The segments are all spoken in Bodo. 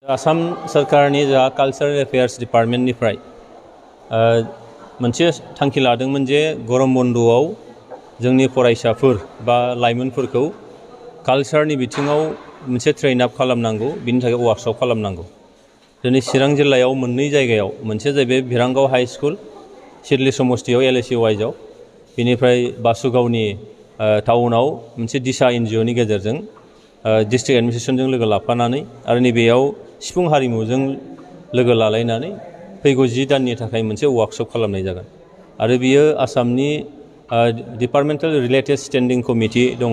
आसाम सरकारनि जा कालचारेल एफेयार्स डिपार्टमेन्टनिफ्राय मोनसे थांखि लादोंमोन जे गरम बन्द'आव जोंनि फरायसाफोर बा लाइमोनफोरखौ कालचारनि बिथिङाव मोनसे ट्रेन आप खालामनांगौ, बिनि थाखाय वार्कशप खालामनांगौ। दिनै चिरां जिल्लायाव मोननै जायगायाव, मोनसे जाहैबाय भिरांगाव हाई स्कुल सिडली समस्तियाव LAC वाइजआव, बेनिफ्राय बासुगावनि टाउनाव मोनसे दिशा NGOनि गेजेरजों डिस्ट्रिक्ट एडमिनिस्ट्रेसनजों लोगो लाफानानै आरो नैबेयाव सिफुं हारिमुजों लोगो लालायनानै फैगौ 10 दाननि थाखाय मोनसे वार्कशप खालामनाय जागोन। आरो बियो आसामनि डिपार्टमेन्टेल रिलेटेड स्टेन्डिं कमिटि दङ,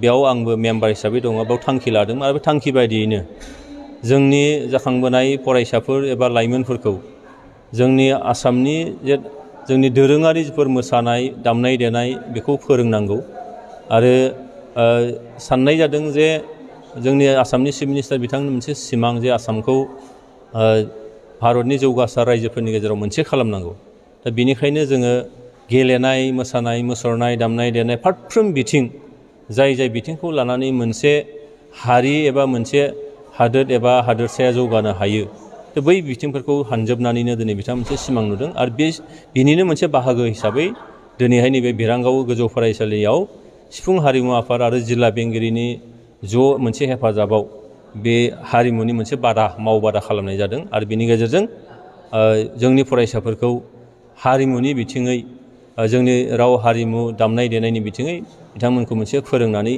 बेयाव आंबो मेम्बार हिसाबै दङ, बेयाव थांखि लादों आरो बे थांखि बायदियैनो जोंनि जाखांबोनाय फरायसाफोर एबा लाइमोनफोरखौ जोंनि आसामनि जोंनि दोरोङारिफोर मोसानाय दामनाय देनाय बेखौ फोरोंनांगौ। आरो साननाय जादों जे जोंनि आसामनि चिफ मिनिस्टार बिथांनि मोनसे सिमां जे आसामखौ भारतनि जौगासार रायजोफोरनि गेजेराव मोनसे खालामनांगौ। दा बेनिखायनो जोङो गेलेनाय, मोसानाय, मुसुरनाय, दामनाय देनाय फारफ्रोम बिथिं जाय बिथिंखौ लानानै मोनसे हारि एबा मोनसे हादोर एबा हादोरसाया जौगानो हायो, बै बिथिंफोरखौ हानजोबनानैनो दिनै बिथाङा मोनसे सिमां नुदों। आरो बिनिनो मोनसे बाहागो हिसाबै दिनैहाय नैबे भिरांगाव गोजौ फरायसालियाव सिफुं हारिमु आफाद आरो जिल्ला बेंगिरिनि मोनसे हेफाजाबाव बे हारिमुनि मोनसे मावबादा खालामनाय जादों। आरो बेनि गेजेरजों जोंनि फरायसाफोरखौ हारिमुनि बिथिङै, जोंनि राव हारिमु दामनाय देनायनि बिथिङै बिथांमोनखौ मोनसे फोरोंनानै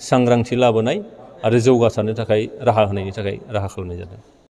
सांग्रांथि लाबोनाय आरो जौगासारनो थाखाय राहा होनायनि थाखाय राहा खालामनाय जादों।